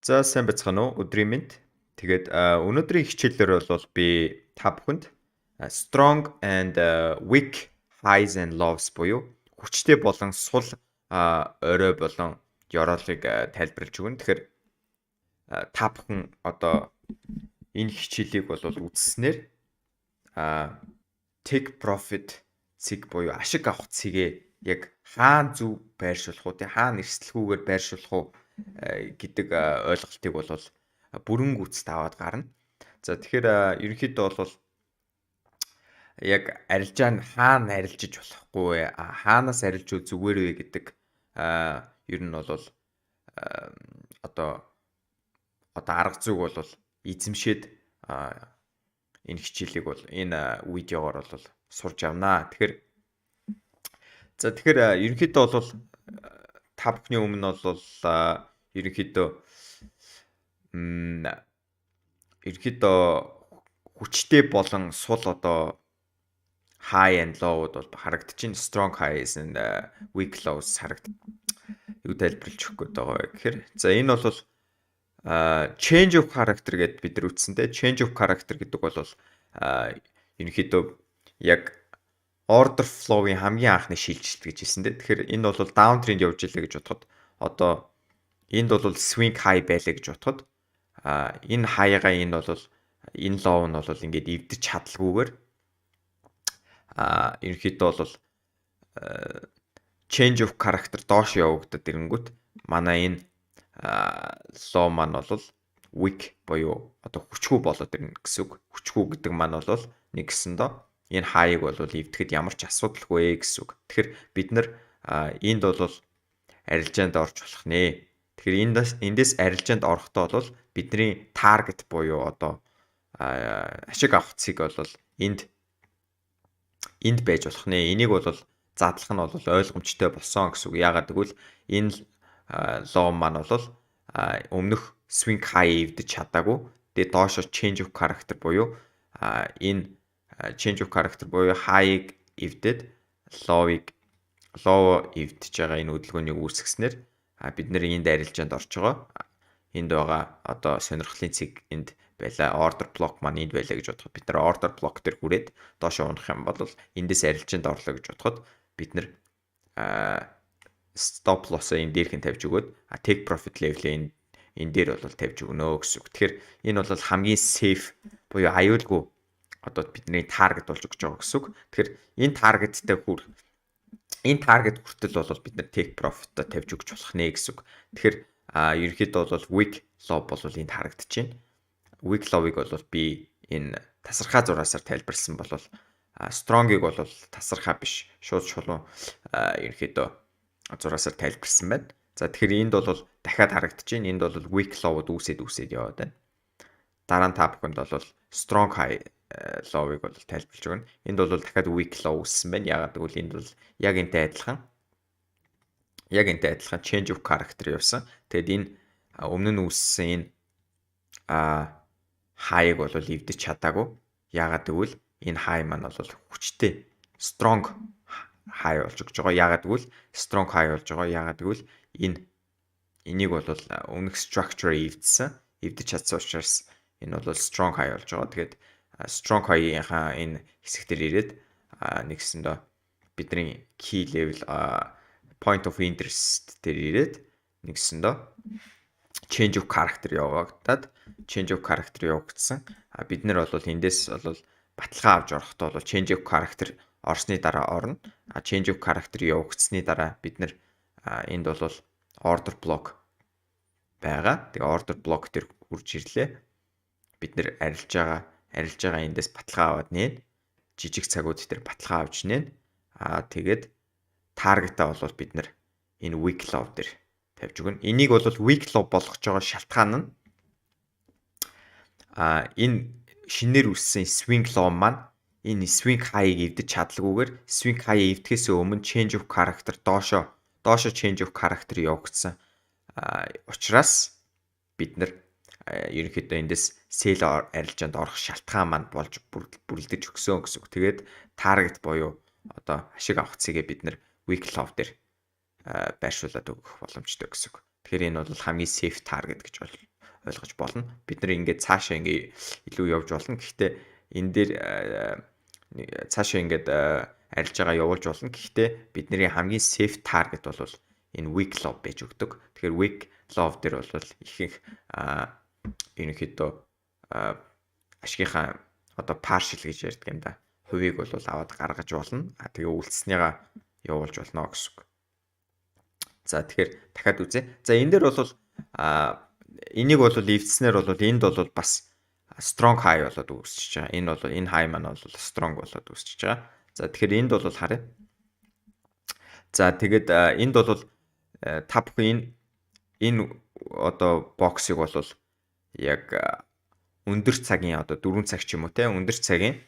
За, сайн байцгаана уу? Өдрийн мэнд. Тэгээд өнөөдрийн хичээлээр бол би та бүхэнд strong and weak highs and lows буюу хүчтэй болон сул орой болон ёроолыг тайлбарлаж өгнө. Тэгэхээр та бүхэн одоо энэ хичээлийг бол үзсэнээр take profit цэг буюу ашиг авах цэгээ яг хаана зөв байршуулах уу, хаана эрсдэлгүйгээр байршуулах уу гэдэг ойлголтыг бол бүрэн гүйцэд аваад гарна. За, тэгэхээр ерөнхийдөө бол яг арилжаа нь хаана арилжиж болохгүй вэ? Хаанаас арилжвал зүгээр вэ гэдэг ер нь бол одоо арга зүйг бол эзэмшээд энэ хичээлийг бол энэ видеогоор бол сурж авнаа. Тэгэхээр за, тэгэхээр ерөнхийдөө бол та бүхний өмнө бол ерөнхийдөө хүчтэй болон сул одоо high and low-ууд бол харагдаж байна. Strong highs and weak lows харагд. Юу тайлбарлаж өгөх гээд байгаа вэ гэхээр, за, энэ бол change of character гэдээ бид нар үзсэн, те. Change of character гэдэг бол ерөнхийдөө яг order flow-ийн хамгийн анхны шилжилт гэж хэлсэн, те. Тэгэхээр энэ бол down trend явж илээ гэж бодоход, одоо энд бол swing high байлаа гэж бодоход, энэ high-гаа, энэ бол энэ low нь бол ингээд эвдэж чадалгүйгээр ерөнхийдөө бол change of character доош явагдаад ирэнгүүт манай энэ low маань бол weak буюу одоо хүчгүй болоод ирнэ гэсэн үг. Хүчгүй гэдэг маань бол нэг гэсэндөө энэ high-ыг бол эвдэхэд ямар ч асуудалгүй гэсэн үг. Тэгэхээр бид нар энд бол арилжаанд орж болох нэ. Тэгэхээр эндээс арилжаанд орохдоо бол бидний target буюу одоо ашиг авах цэг бол энд байж болох нэ. Энийг бол задлах нь бол ойлгомжтой болсон гэсэн үг. Яагаад гэвэл энэ low маань бол өмнөх swing high эвдэж чадаагүй. Тэгээ доошо change of character буюу энэ change of character буюу high-ыг эвдээд low-ыг low эвдэж байгаа энэ хөдөлгөөнийг үүсгэснээр бид нэр энд арилжаанд орж байгаа. Энд байгаа одоо сонирхлын цэг энд байлаа. Order block маань энд байлаа гэж бодоход, бид нар order block дээр хүрээд доошо унах юм бол эндээс арилжаанд орлоо гэж бодоход, бид нар stop loss-оо энэ дээрхэн тавьж өгөөд take profit level-ээ энэ дээр бол тавьж өгнө гэсэн үг. Тэгэхээр энэ бол хамгийн safe буюу аюулгүй одоо бидний target болж өгч байгаа гэсэн үг. Тэгэхээр энэ target-тай энэ target хүртэл бол бид нар take profit-а тавьж өгч болох нэ гэсэн үг. Тэгэхээр ерөнхийдөө бол weak low бол энд харагдаж байна. Weak low-ыг бол би энэ тасархай зураасаар тайлбарласан бол strong-ыг бол тасархай биш, шууд шулуун ерөнхийдөө зураасаар тайлбарласан байна. За, тэгэхээр энд бол дахиад харагдаж байна. Энд бол weak low-д үүсээд үүсээд яваад байна. Дараа нь та бүхэнд бол strong high low-ыг бол тайлбарлаж өгнө. Энд бол дахиад weak low үүссэн байна. Яагаад гэвэл энд бол яг энтэй адилхан change of character явсан. Тэгэд энэ өмнө нь үүссэн энэ high-ыг бол эвдэж чадаагүй. Яагаад гэвэл энэ high маань бол хүчтэй strong high болж өгч байгаа. Яагаад гэвэл strong high болж байгаа. Яагаад гэвэл энийг бол өмнөх structure эвдсэн. Эвдэж чадсан учраас энэ бол strong high болж байгаа. Тэгээд strong high-ийнхаа энэ хэсэг дээр ирээд нэгсэндээ бидний key level, point of interest дээр ирээд нэгсэндээ change of character явагдаад, change of character явагдсан. А бид нар бол эндээс бол баталгаа авч орохдоо бол change of character орсны дараа орно. А change of character явагдсны дараа бид нар энд бол order block байгаа. Тэгээ order block дээр хүрж ирлээ. Бид нар арилж байгаа эндээс баталгаа аваад нэ. Жижиг цагууд дээр баталгаа авч нэ. Аа, тэгээд target-аа бол бид нар энэ weak low дээр тавьж өгнө. Энийг бол weak low болгож байгаа шалтгаан нь энэ шинээр үүссэн swing low маань энэ swing high-ыг эвдэж чадалгүйгээр swing high эвдэхээс өмнө change of character доошо change of character явагдсан учраас бид нар ерөнхийдөө эндээс sell арилжаанд орох шалтгаан маань болж бүрэлдэж өгсөн гэсэн үг. Тэгээд target буюу одоо ашиг авах цэгээ бид нар weak low дээр байршуулад өгөх боломжтой гэсэн үг. Тэгэхээр энэ бол хамгийн safe target гэж бол ойлгож болно. Бид нар ингээд цаашаа ингээ илүү явж болно. Гэхдээ энэ дээр цаашаа ингээд арилж байгаа явуулж болно. Гэхдээ бидний хамгийн safe target бол энэ weak low байж өгдөг. Тэгэхээр weak low дээр бол ихэнх ерөнхийдөө ашигынхаа одоо partial гэж ярьдаг юм да. Хувийг бол аваад гаргаж болно. А тэгээ үлдснийгаа явуулж болно гэсэн үг. За, тэгэхээр дахиад үзье. За, энэ дээр бол энийг бол эвдснээр бол энд бол бас strong high болоод үүсчихэж байгаа. Энэ бол энэ high маань бол strong болоод үүсчихэж байгаа. За, тэгэхээр энд бол харъя. За, тэгээд энд бол та бүхэн энэ одоо box ыг бол яг өндөр цагийн одоо 4 цаг ч юм уу те, өндөр цагийн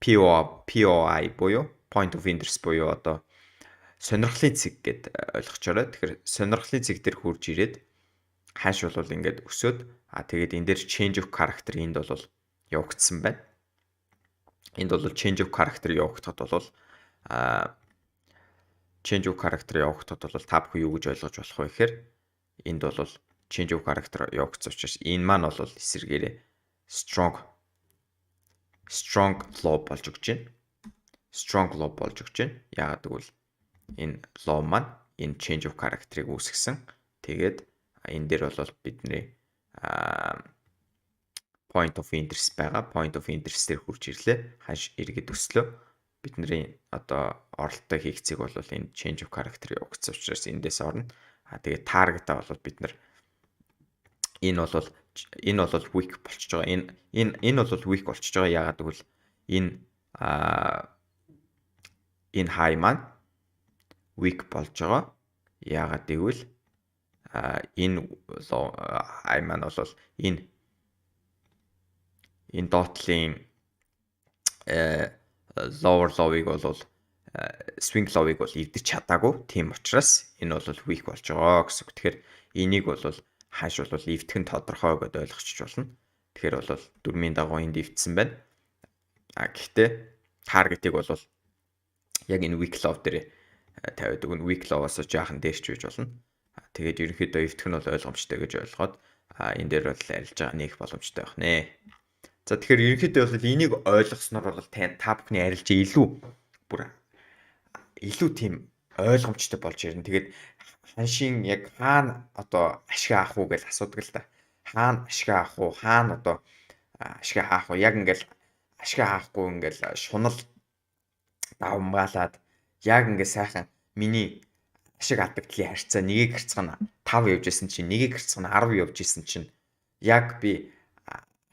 POI буюу point of interest буюу одоо сонирхлын цэг гэд ойлгочоорой. Тэгэхээр сонирхлын цэг дээр хурж ирээд ханш бол ингээд өсөөд, тэгээд энэ дээр change of character энд бол явагдсан байна. Энд бол change of character явагдахад бол change of character явагдахад бол та бүхэн юу гэж ойлгож болох вэ гэхээр энд бол change of character явагдсан учраас энэ маань бол эсэргээрээ strong low болж өгч байна. Strong low болж өгч байна. Яагаад гэвэл энэ low маань энэ change of character-ыг үүсгэсэн. Тэгээд энэ дээр бол бидний point of interest байгаа. Point of interest дээр хурж ирлээ. Ханш эргээд өслөө. Бидний одоо оролттой хийх цэг бол энэ change of character явагдсан учраас эндээс орно. А тэгээд target-а бол бид нар энэ бол weak болчихж байгаа. Энэ бол weak болчихж байгаа. Яагаад гэвэл энэ high маань weak болж байгаа. Яагаад гэвэл энэ high маань бол энэ доотлын lower low-ыг бол swing low-ыг бол эвдэж чадаагүй. Тийм учраас энэ бол weak болж байгаа гэсэн үг. Тэгэхээр энийг бол ханш бол эвдэх нь тодорхой гэдээ ойлгочих болно. Тэгэхээр бол дөрмийн дагуу энд эвдсэн байна. А гэхдээ target ыг бол яг энэ weak low дээр тавиад өгнө. Weak low-оос жаахан дээрч байж болно. Тэгээд ерөнхийдөө эвдэх нь бол ойлгомжтой гэж ойлгоод энэ дээр бол арилж байгаа нээх боломжтой байх нэ. За, тэгэхээр ерөнхийдөө бол энийг ойлгосноор бол та бүхний арилжаа илүү бүр илүү тийм ойлгомжтой болж ирнэ. Тэгээд ханшийн яг хаана одоо ашиг авах уу гэж асуудаг л да. Хаана ашиг авах уу? Хаана одоо ашиг авах уу? Яг ингээл ашиг авахгүй ингээл шунал давмгаалаад яг ингээ сайхан миний ашиг алдагдлын харьцаа нэгийг харьцах нь 5 явж исэн чинь, нэгийг харьцах нь 10 явж исэн чинь яг би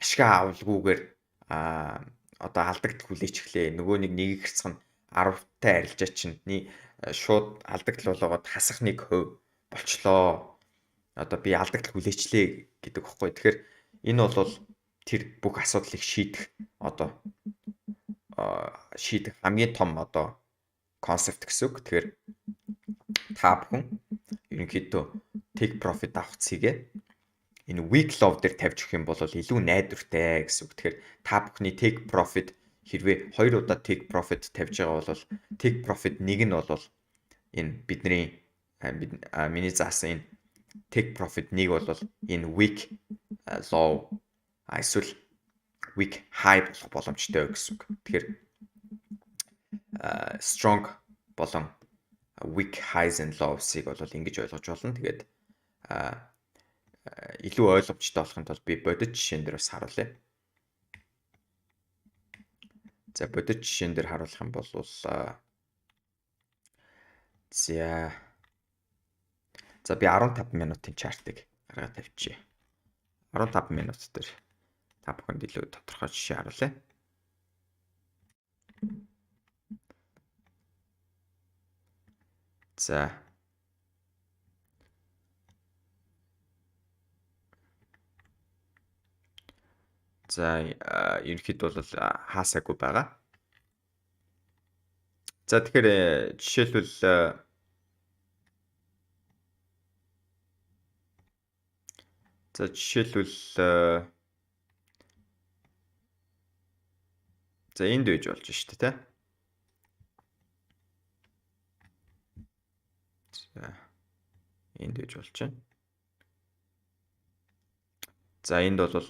ашиг авалгүйгээр одоо алдагдал хүлээчихлээ. Нөгөө нэг нэгийг харьцах нь 10-тай арилжаа чинь шууд алдагдал болгоод хасах 1% болчлоо. Одоо би алдагдал хүлээчлээ гэдэг багхгүй. Тэгэхээр энэ бол тэр бүх асуудлыг шийдэх одоо шийдэх хамгийн том одоо концепт гэсэн үг. Тэгэхээр та бүхэн ерөнхийдөө take profit авах цэгээ энэ weak low дээр тавьж өгөх юм бол илүү найдвартай гэсэн үг. Тэгэхээр та бүхний take profit хэрвээ хоёр удаа take profit тавьж байгаа бол take profit нэг нь бол энэ бидний миний заасан энэ take profit нэг бол энэ weak low эсвэл weak high болох боломжтой гэсэн үг. Тэгэхээр strong болон weak highs and lows-ыг бол ингэж ойлгож болно. Тэгээд илүү ойлгомжтой болохын тулд би бодит жишээн дээр бас харуулъя. За, бодит жишээн дээр харуулах юм бол за би 15 минутын chart ыг гаргаад тавьчихъя. 15 минут дээр та бүхэнд илүү тодорхой жишээ харуулъя. За. За, ерөнхийдөө бол хаасаагүй байгаа. За, тэгэхээр жишээлбэл за энд байж болж шүү дээ, тэ. За, энд байж болж байна. За, энд бол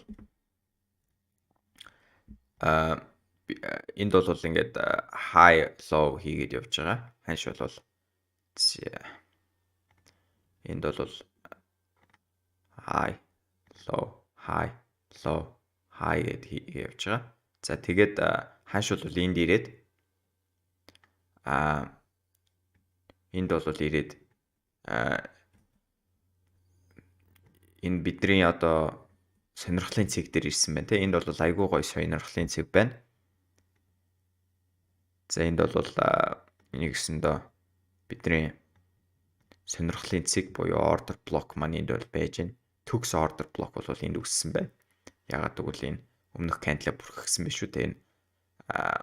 ингээд high low хийгээд явж байгаа. Ханш бол, за, энд бол high low, high low, high гэдээ явж байгаа. За, тэгээд ханш бол энд ирээд энд бол ирээд энэ бидний одоо сонирхлын цэг дээр ирсэн байна те. Энд бол айгүй гоё сонирхлын цэг байна. За, энд бол нэгсэндээ бидний сонирхлын цэг буюу order block маань энд бол байж байна. Төгс order block бол энд үүссэн байна. Ягаад гэвэл энэ өмнөх candle бүрхэгсэн биш үү те, энэ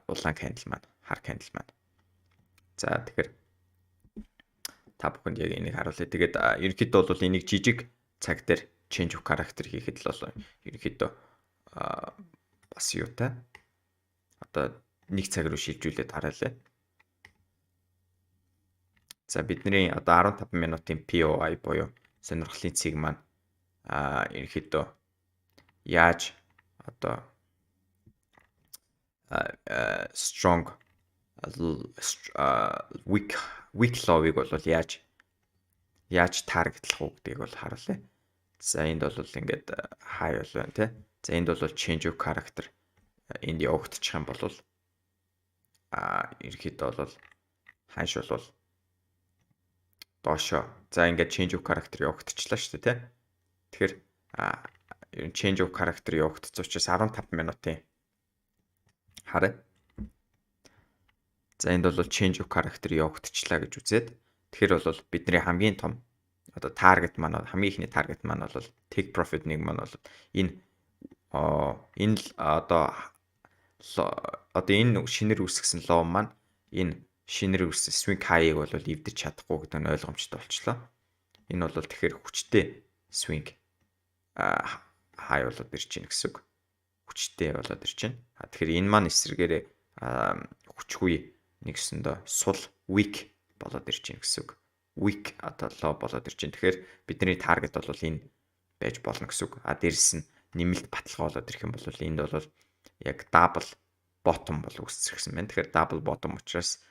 улаан candle маань, хар candle маань. За, тэгэхээр та бүхэнд яг энийг харуулъя. Тэгээд ерөнхийдөө бол энийг жижиг цаг дээр change of character хийхэд л бол ерөнхийдөө бас юутай. Одоо нэг цаг руу шилжүүлээд хараалаа. За, бидний одоо 15 минутын POI буюу сонирхлын цэг маань ерөнхийдөө яаж одоо strong weak low-ыг бол яаж target лах уу гэдгийг бол харуулъя. За, энд бол ингээд high бол байна те. За, энд бол change of character энд явагдчих юм бол ерөнхийдөө бол ханш бол доошоо, за, ингээд change of character явагдчихлаа шүү дээ те. Тэгэхээр ер нь change of character явагдсан учраас 15 минутын харъя. За, энд бол change of character явагдчихлаа гэж үзээд, тэгэхээр бол бидний хамгийн том одоо target маань, хамгийн ихний target маань бол take profit нэг маань бол энэ л одоо энэ шинээр үүсгэсэн low маань энэ шинээр үүссэн swing high-ыг бол эвдэж чадахгүй гэдэг нь ойлгомжтой болчлоо. Энэ бол тэгэхээр хүчтэй swing high болоод ирж байна гэсэн үг. Хүчтэй болоод ирж байна. Тэгэхээр энэ маань эсрэгээрээ хүчгүй нэгсэндээ сул weak болоод ирж байна гэсэн үг. Weak одоо low болоод ирж байна. Тэгэхээр бидний target бол энэ байж болно гэсэн үг. А дээрэс нь нэмэлт баталгаа болоод ирэх юм бол энд бол яг double bottom бол үүсчихсэн байна. Тэгэхээр double bottom учраас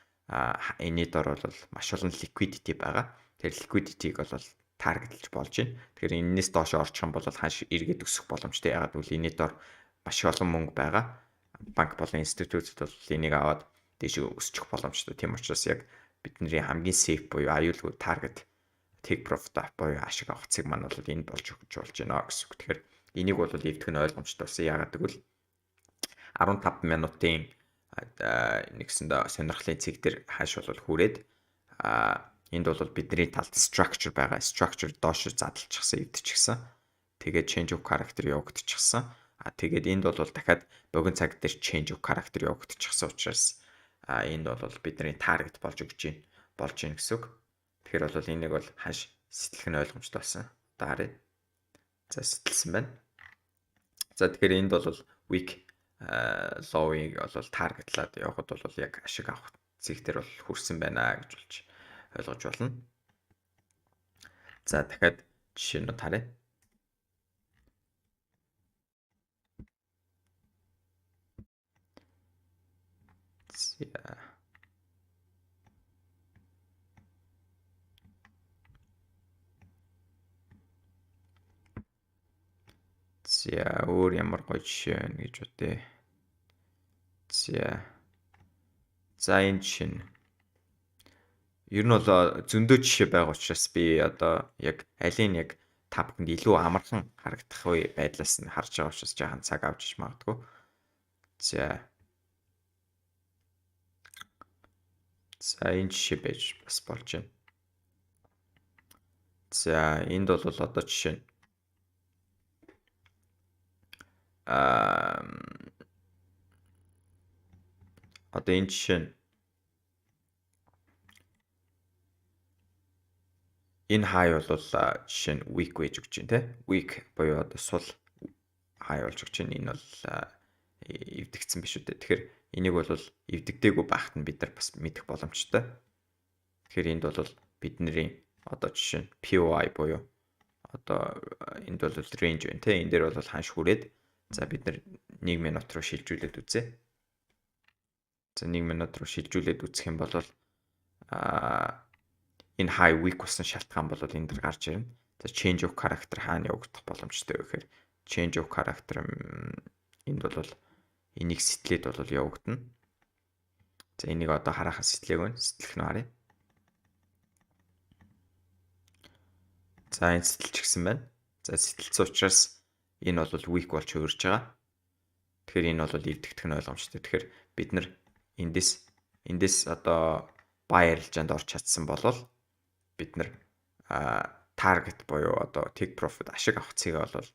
энэний дор бол маш олон liquidity байгаа. Тэр liquidity-г бол target лж болж байна. Тэгэхээр энэс доош орчих юм бол ханш эргээд өсөх боломжтой. Ягаад гэвэл энэний дор маш олон мөнгө байгаа. Банк болон институтууд бол энийг аваад дээш өсчих боломжтой. Тийм учраас яг бидний хамгийн safe буюу аюулгүй target, take profit буюу ашиг авах цэг маань бол энд болж өгч болж байна гэсэн үг. Тэгэхээр энийг бол эвдэх нь ойлгомжтой болсон. Ягаад гэвэл 15 минутын нэгсэндээ сонирхлын цэг дээр ханш бол хүрээд, энд бол бидний талд structure байгаа. Structure доош задлчихсан, эвдчихсэн. Тэгээд change of character явагдчихсан. А тэгээд энд бол дахиад богино цаг дээр change of character явагдчихсан учраас энд бол бидний target болж өгч байна, болж байна гэсэн үг. Тэгэхээр бол энийг бол ханш сэтлэх нь ойлгомжтой болсон. Одоо харъя. За, сэтэлсэн байна. За, тэгэхээр энд бол weak low-ыг бол target лаад явахад бол яг ашиг авах зэг дээр бол хүрсэн байна гэж болж ойлгож байна. За, дахиад жишээнүүд харъя. За. За, өөр ямар гоё жишээ байна гэж бодъё. За. За, энэ жишээ нь ер нь бол зөндөө жишээ байгаа учраас би одоо яг алийг яг та бүхэнд илүү амархан харагдах вэ байдлаас нь харж байгаа учраас жаахан цаг авч иж магадгүй. За. За, энэ жишээ байж бас болж байна. За, энд бол одоо жишээ нь одоо энэ жишээ нь энэ high бол жишээ нь weak байж өгч байна те. Weak буюу одоо сул high болж өгч байна. Энэ бол эвдэгдсэн биш үү те. Тэгэхээр энийг бол эвдэгдээгүй байхад нь бид нар бас мэдэх боломжтой. Тэгэхээр энд бол бидний одоо жишээ нь POI буюу Одоо энд бол range байна те. Энэ дээр бол ханш хүрээд, за, бид нар 1 минут руу шилжүүлээд үзье. За, 1 минут руу шилжүүлээд үзэх юм бол энэ high weak болсон шалтгаан бол энэ дэр гарч ирнэ. За, change of character хаана явагдах боломжтой вэ гэхээр change of character энд бол энийг сэтлээд бол явагдана. За, энийг одоо хараахан сэтлээг байна. Сэтлэх нь харъя. За, энэ сэтэлчихсэн байна. За, сэтэлсэн учраас энэ бол weak болж хувирж байгаа. Тэгэхээр энэ бол эвдэгдэх нь ойлгомжтой. Тэгэхээр бид нар эндээс одоо buy арилжаанд орж чадсан бол бид нар target буюу одоо take profit, ашиг авах цэгээ бол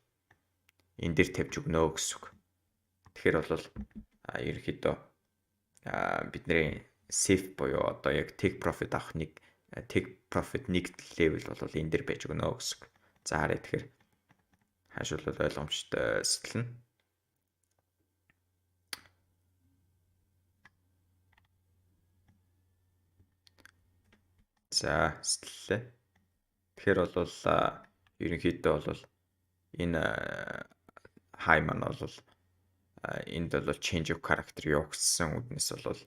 энэ дээр тавьж өгнө гэсэн үг. Тэгэхээр бол ерөнхийдөө бидний safe буюу одоо яг take profit авах нэг take profit нэг level бол энэ дээр байж өгнө гэсэн үг. За, харъя, тэгэхээр ханш бол ойлгомжтой сэтэлнэ. За, сэтэллээ. Тэгэхээр бол ерөнхийдөө бол энэ high маань бол энд бол change of character явагдсан үднэс бол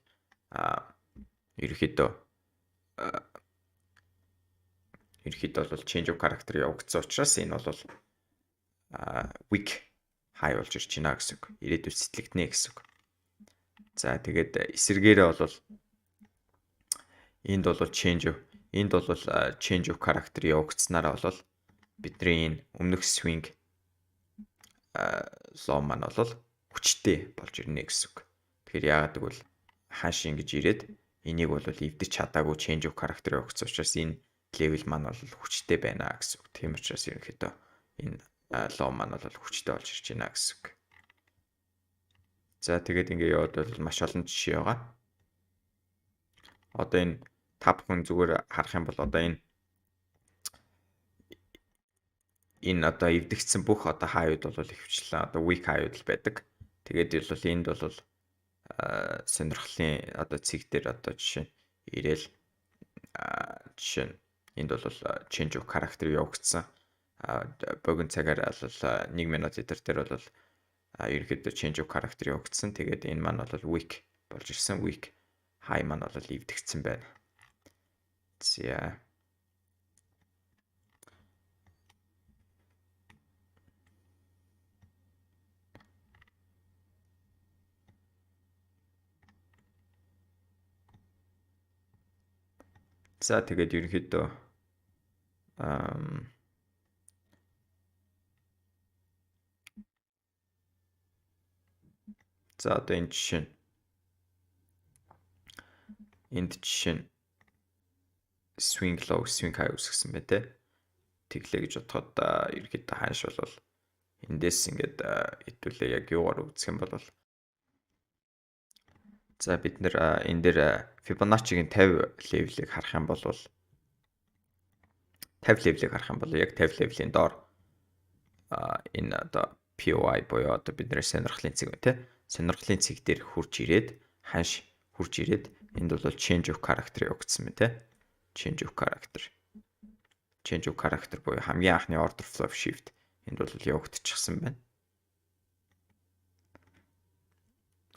ерөнхийдөө бол change of character явагдсан учраас энэ бол weak high болж ирж байна гэсэн үг. Ирээдүйд сэтлэгдэнэ гэсэн үг. За, тэгээд эсэргээрээ бол энд бол change of character явагдсанаараа бол бидний энэ өмнөх swing low маань бол хүчтэй болж ирнэ гэсэн үг. Тэгэхээр яагаад гэвэл ханш ингэж ирээд энийг бол эвдэж чадаагүй change of character явагдсан учраас энэ level маань бол хүчтэй байна гэсэн үг. Тийм учраас ерөнхийдөө энэ low маань бол хүчтэй болж ирж байна гэсэн үг. За, тэгээд ингээ яваад бол маш олон жишээ байгаа. Одоо энэ та бүхэн зүгээр харах юм бол одоо энэ одоо эвдэгдсэн бүх одоо high ууд бол ихэвчлэн одоо weak high ууд л байдаг. Тэгээд бол энд бол сонирхлын одоо цэг дээр одоо жишээ ирээл, жишээ нь энд бол change of character явагдсан. Богино цагаар бол 1 минут литр дээр бол ерөнхийдөө change of character явагдсан. Тэгээд энэ маань бол weak болж ирсэн. Weak high маань бол эвдэгдсэн байна. За. За, тэгээд ерөнхийдөө за, одоо энэ жишээ нь энд жишээ нь swing low, swing high үүсгэсэн байна те. Тэглээ гэж бодоход ерөнхийдөө ханш бол эндээс ингээд хэдүүлээ яг юугаар үзэх юм бол, за, бид нэр энэ дээр Fibonacci-гийн 50 level ийг харах юм бол 50 level ийг харах юм бол яг 50 level ийн доор энэ одоо POI буюу одоо бидний сонирхлын цэг байна те. Сонирхлын цэг дээр хурж ирээд, ханш хурж ирээд энд бол change of character явагдсан байна те. Change of character. Change of character буюу хамгийн анхны order flow shift энд бол явагдчихсан байна.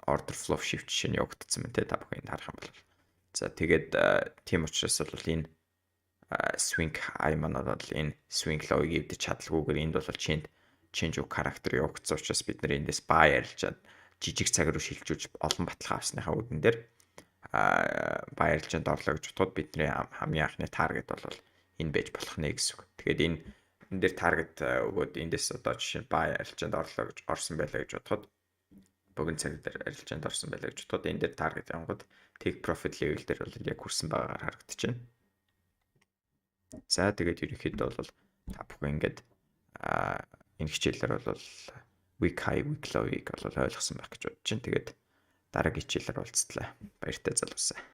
Order flow shift жишээ нь явагдсан байна те, та бүхэн энд харах юм бол. За, тэгээд тийм учраас бол энэ swing high маань бол энэ swing low-ыг эвдэж чадалгүйгээр энд бол change of character явагдсан учраас бид нар эндээс buy арилжаад жижиг цаг руу шилжүүлж олон баталгаа авсныхаа үдэн дээр buy арилжаанд орлоо гэж бодоход бидний хамгийн анхны target бол энэ байж болох нэ гэсэн үг. Тэгээд энэ дээр target өгөөд эндээс одоо жишээ нь buy арилжаанд орлоо гэж орсон байлаа гэж бодоход, богино цаг дээр арилжаанд орсон байлаа гэж бодоход энэ дээр target явангууд take profit level дээр бол яг хүрсэн байгаагаар харагдаж байна. За, тэгээд ерөнхийдөө бол та бүхэн ингээд энэ хичээлээр бол weak high, weak low-ыг бол ойлгосон байх гэж бодож байна. Тэгээд дараагийн хичээлээр уулзтлаа. Баяртай залуусаа.